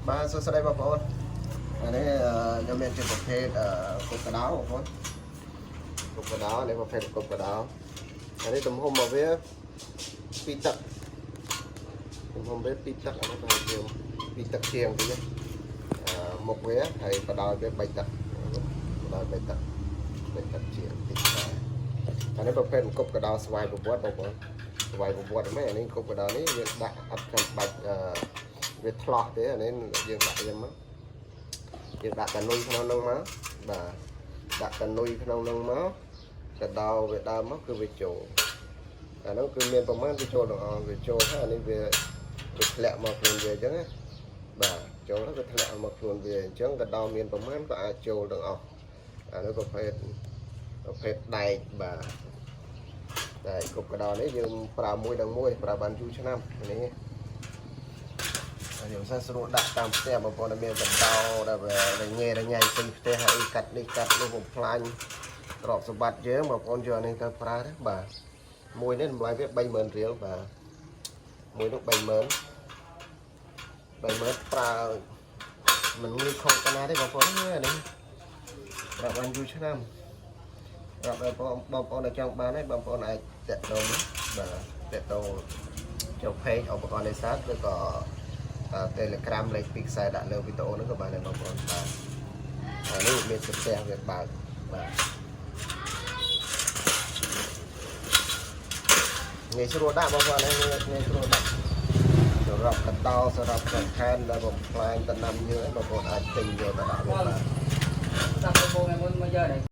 បាទសួស្តីបងប្អូនអានេះខ្ញុំមានជាប្រភេទគប់កដោបងប្អូនគប់កដោនេះប្រភេទគប់កដោអានេះទំហំរបស់វាពីរទឹកទំហំវាពីរទឹកអានេះប្រហែលជាពីរទឹកជាងតិចណាមុខវាហើយបដោយវា3ទឹកបដោយ3ទឹក3ទឹកជាងតិចដែរអានេះប្រភេទគប់កដោស្វ័យប្រវត្តិបងប្អូនស្វ័យប្រវត្តិហ្នឹងអានេះគប់កដោនេះយើងដាក់អត់ចាំបាច់អឺ វាថ្លោះទេអានេះយើងដាក់យ៉ាងមកយើងដាក់តនុយក្នុងនោះមកបាទដាក់តនុយក្នុងនោះមកកដោវាដើមមកគឺវាចូលអានោះគឺមានប្រមាណវាចូលទាំងអស់វាចូលហើយអានេះវាវាធ្លាក់មកខ្លួនវាអញ្ចឹងណាបាទចូលហើយវាធ្លាក់មកខ្លួនវាអញ្ចឹងកដោមានប្រមាណក៏អាចចូលទាំងអស់អានោះប្រភេទប្រភេទដែកបាទដែកគប់កដោនេះយើងប្រើមួយដល់មួយប្រើបានយូរឆ្នាំនេះ ខ្ញុំសិស្សស្រួលដាក់តាមផ្ទះបងប្អូនដែលមានកដោដែលវារញ៉េរញ៉ៃពេញផ្ទះហើយកាត់នេះកាត់នោះបំផ្លាញទ្រព្យសម្បត្តិយើងបងប្អូនយកអានេះទៅប្រើទៅបាទមួយនេះតម្លៃវា30000រៀលបាទមួយនោះ30000 30000ប្រើមិនងាយខូចកណាទេបងប្អូនអានេះប្រើបានយូរឆ្នាំប្រាប់ដល់បងប្អូនដែលចង់បានហើយបងប្អូនអាចតាក់ទងបាទតាក់ទងចូល page ឧបករណ៍នេសាទឬក៏ Telegram លេខពីខ្សែដាក់លើវីដេអូហ្នឹងក៏បានដែរបងប្អូនបាទអានេះមានស្ទះវាបើកបាទងាយស្រួលដាក់បងប្អូននេះងាយស្រួលដាក់សម្រាប់កតោសម្រាប់កខែនដែលបំផ្លាញតំណាំយើងបងប្អូនអាចទិញយកទៅដាក់វាបាទ ដាក់ទៅបងឯមុនមកយកដែរ។